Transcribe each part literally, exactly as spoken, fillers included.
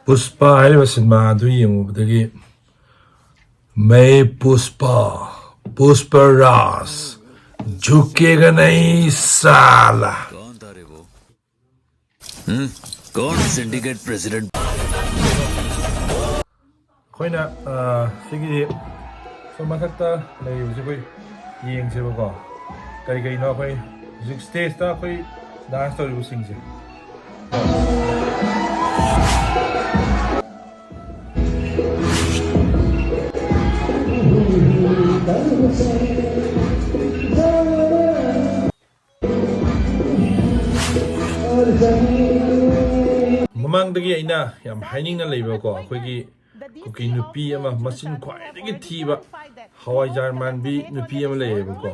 ꯄꯨꯁꯄꯥ ꯍꯥꯏꯔꯤꯕ ꯁꯤꯅꯦꯃꯥ ꯑꯗꯨ ꯌꯦꯡꯉꯨꯕꯗꯒꯤ "मैं पुष्पा, पुष्पराज, झुकेगा नहीं साला।" कौन था रे वो? हम्म? कौन सिंडिकेट प्रेसिडेंट? ꯑꯩꯈꯣꯏꯅ ꯑ, ꯁꯤꯒꯤ ꯁꯣꯝ ꯃꯊꯛꯇ ꯂꯩꯔꯤꯕꯁꯦ ꯑꯩꯈꯣꯏ ꯌꯦꯡꯁꯦꯕꯀꯣ, ꯀꯔꯤ ꯀꯔꯤꯅꯣ ꯑꯩꯈꯣꯏ ꯍꯧꯖꯤꯛ ꯁ꯭ꯇꯦꯖꯇ ꯑꯩꯈꯣꯏ ꯗꯥꯟꯁ ꯇꯧꯔꯤꯕꯁꯤꯡꯁꯦ꯫ ꯃꯃꯥꯡꯗꯒꯤ ꯑꯩꯅ ꯌꯥꯝ ꯍꯥꯏꯅꯤꯡꯅ ꯂꯩꯕꯀꯣ, ꯑꯩꯈꯣꯏꯒꯤ ꯀꯨꯀꯤ ꯅꯨꯄꯤ ꯑꯃ, ꯃꯆꯤꯟ ꯈ꯭ꯋꯥꯏꯗꯒꯤ ꯊꯤꯕ, ꯍꯋꯥꯏꯖꯥꯔ ꯃꯥꯟꯕꯤ ꯅꯨꯄꯤ ꯑꯃ ꯂꯩꯌꯦꯕꯀꯣ,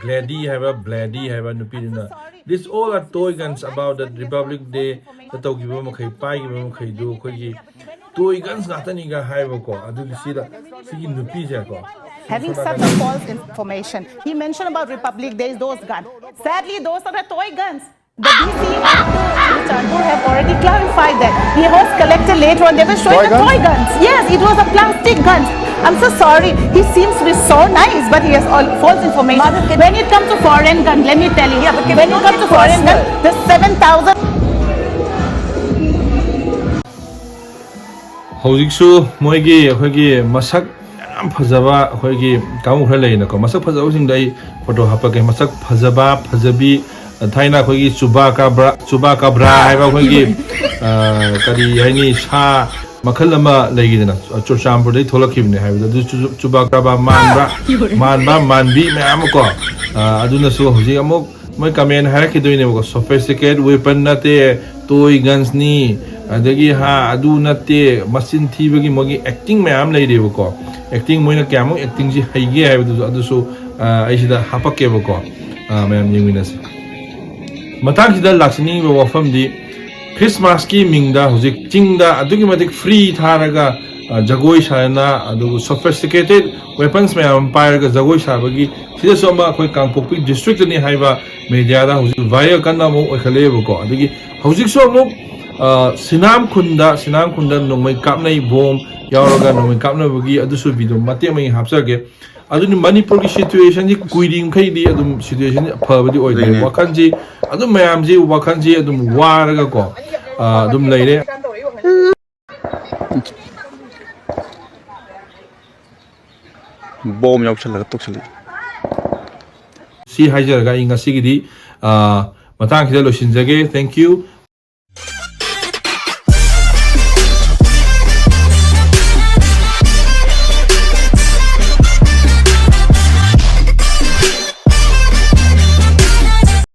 ꯒ꯭ꯂꯦꯗꯤ ꯍꯥꯏꯕ, ꯕ꯭ꯂꯦꯗꯤ ꯍꯥꯏꯕ ꯅꯨꯄꯤꯗꯨꯅ, "This all are toy guns about the Republic Day" ꯇꯧꯈꯤꯕ ꯃꯈꯩ, ꯄꯥꯏꯈꯤꯕ ꯃꯈꯩꯗꯨ ꯑꯩꯈꯣꯏꯒꯤ "toy guns" ꯉꯥꯛꯇꯅꯤꯒ ꯍꯥꯏꯕꯀꯣ꯫ ꯑꯗꯨꯒꯤ ꯁꯤꯗ ꯁꯤꯒꯤ ꯅꯨꯄꯤꯁꯦꯀꯣ, Having such a false information. He mentioned about Republic Days, those guns. Sadly, those are the toy guns. The D C of Churachandpur have already clarified that. He was collected later on. They were showing the toy guns. Yes, it was a plastic gun. I'm so sorry. He seems to be so nice, but he has all false information. When it comes to foreign gun, let me tell you. When it comes to foreign gun, the seven thousand ꯍꯧꯖꯤꯛꯁꯨ ꯃꯣꯏꯒꯤ, ꯑꯩꯈꯣꯏꯒꯤ ꯃꯁꯛ ꯌꯥꯝ ꯐꯖꯕ ꯑꯩꯈꯣꯏꯒꯤ ꯀꯥꯡꯕꯨ ꯈꯔ ꯂꯩꯅꯀꯣ, ꯃꯁꯛ ꯐꯖꯕꯁꯤꯡꯗꯣ ꯑꯩ ꯐꯣꯇꯣ ꯍꯥꯞꯄꯛꯀꯦ꯫ ꯃꯁꯛ ꯐꯖꯕ, ꯐꯖꯕꯤ, ꯊꯥꯏꯅ ꯑꯩꯈꯣꯏꯒꯤ ꯆꯨꯕꯥ ꯀꯥꯕ꯭ꯔꯥ, ꯆꯨꯕꯥ ꯀꯥꯕ꯭ꯔꯥ ꯍꯥꯏꯕ ꯑꯩꯈꯣꯏꯒꯤ, ꯑ, ꯀꯔꯤ ꯍꯥꯏꯅꯤ, ꯁꯥ ꯃꯈꯜ ꯑꯃ ꯂꯩꯈꯤꯗꯅ, ꯆꯨꯔꯆꯥꯟꯄꯨꯔꯗꯒꯤ ꯊꯣꯛꯂꯛꯈꯤꯕꯅꯦ ꯍꯥꯏꯕꯗꯣ, ꯑꯗꯨ ꯆꯨ-, ꯆꯨꯕꯥ ꯀꯥꯕ꯭ꯔꯥ ꯃꯥꯟꯕ꯭ꯔꯥ, ꯃꯥꯟꯕ, ꯃꯥꯟꯕꯤ ꯃꯌꯥꯝ ꯑꯃ ꯀꯣ, ꯑ, ꯑꯗꯨꯅꯁꯨ ꯍꯧꯖꯤꯛ ꯑꯃꯨꯛ ꯃꯣꯏ ꯀꯃꯦꯟ ꯍꯥꯏꯔꯛꯈꯤꯗꯣꯏꯅꯦꯕꯀꯣ, "Sophisticated weapon ꯅꯠꯇꯦ, toy guns ꯅꯤ", ꯑꯗꯒꯤ, ꯍꯥ, ꯑꯗꯨ ꯅꯠꯇꯦ, ꯃꯆꯤꯟ ꯊꯤꯕꯒꯤ ꯃꯣꯏꯒꯤ ꯑꯦꯛꯇꯤꯡ ꯃꯌꯥꯝ ꯂꯩꯔꯤꯕꯀꯣ꯫ ꯑꯦꯛꯇꯤꯡ, ꯃꯣꯏꯅ ꯀꯌꯥꯃꯨꯛ ꯑꯦꯛꯇꯤꯡꯁꯤ ꯍꯩꯒꯦ ꯍꯥꯏꯕꯗꯨꯁꯨ ꯑꯗꯨꯁꯨ, ꯑ, ꯑꯩ ꯁꯤꯗ ꯍꯥꯄꯛꯀꯦꯕꯀꯣ꯫ ꯑ, ꯃꯌꯥꯝ ꯌꯦꯡꯃꯤꯟꯅꯁꯤ꯫ ꯃꯇꯥꯡꯁꯤꯗ ꯂꯥꯛꯆꯅꯤꯡꯉꯤꯕ ꯋꯥꯐꯝꯗꯤ, ꯈ꯭ꯔꯤꯁꯃꯥꯁꯀꯤ ꯃꯤꯡꯗ ꯍꯧꯖꯤꯛ ꯆꯤꯡꯗ ꯑꯗꯨꯛꯀꯤ ꯃꯇꯤꯛ ꯐ꯭ꯔꯤ ꯊꯥꯔꯒ, ꯑ, ꯖꯒꯣꯏ ꯁꯥꯗꯅ, ꯑꯗꯨꯒ sophisticated weapons ꯃꯌꯥꯝ ꯑꯃ ꯄꯥꯏꯔꯒ ꯖꯒꯣꯏ ꯁꯥꯕꯒꯤ, ꯁꯤꯗꯁꯨ ꯑꯃ ꯑꯩꯈꯣꯏ ꯀꯥꯡꯄꯣꯛꯄꯤ ꯗꯤꯁꯇ꯭ꯔꯤꯛꯇꯅꯤ ꯍꯥꯏꯕ ꯃꯦꯗꯤꯌꯥꯗ ꯍꯧꯖꯤꯛ ꯚꯥꯏꯔꯦꯜ ꯀꯟꯅ ꯑꯃꯨꯛ ꯑꯣꯏꯈꯠꯂꯛꯑꯦꯕꯀꯣ꯫ ꯑꯗꯒꯤ ꯍꯧꯖꯤꯛꯁꯨ ꯑꯃꯨꯛ ꯑ, ꯁꯤꯅꯥꯝ ꯈꯨꯟꯗ, ꯁꯤꯅꯥꯝ ꯈꯨꯟꯗ ꯅꯣꯡꯃꯩ ꯀꯥꯞꯅꯩ, ꯕꯣꯝ ꯌꯥꯎꯔꯒ ꯅꯣꯡꯃꯩ ꯀꯥꯞꯅꯕꯒꯤ, ꯑꯗꯨꯁꯨ ꯚꯤꯗꯤꯑꯣ ꯃꯇꯦꯛ ꯑꯃ ꯑꯩ ꯍꯥꯞꯆꯒꯦ꯫ ꯑꯗꯨꯅꯤ, ꯃꯅꯤꯄꯨꯔꯒꯤ ꯁꯤꯆꯨꯋꯦꯁꯟꯁꯤ ꯀꯨꯏꯔꯤ ꯃꯈꯩꯗꯤ ꯑꯗꯨꯝ ꯁꯤꯆꯨꯋꯦꯁꯟ ꯐꯕꯗꯤ ꯑꯣꯏꯗ꯭ꯔꯦ꯫ ꯑꯗꯨꯅꯦ꯫ ꯋꯥꯈꯜꯁꯤ ꯑꯗꯨꯝ, ꯃꯌꯥꯝꯁꯤ ꯋꯥꯈꯜꯁꯤ ꯑꯗꯨꯝ ꯋꯥꯔꯒꯀꯣ, ꯑ, ꯑꯗꯨꯝ ꯂꯩꯔꯦ꯫ ꯕꯣꯝ ꯌꯥꯎꯁꯜꯂꯒ ꯇꯧꯁꯜꯂꯛꯏ꯫ ꯁꯤ ꯍꯥꯏꯖꯔꯒ ꯑꯩ ꯉꯁꯤꯒꯤꯗꯤ, ꯑ, ꯃꯇꯥꯡꯁꯤꯗ ꯂꯣꯏꯁꯤꯟꯖꯒꯦ꯫ Thank you꯫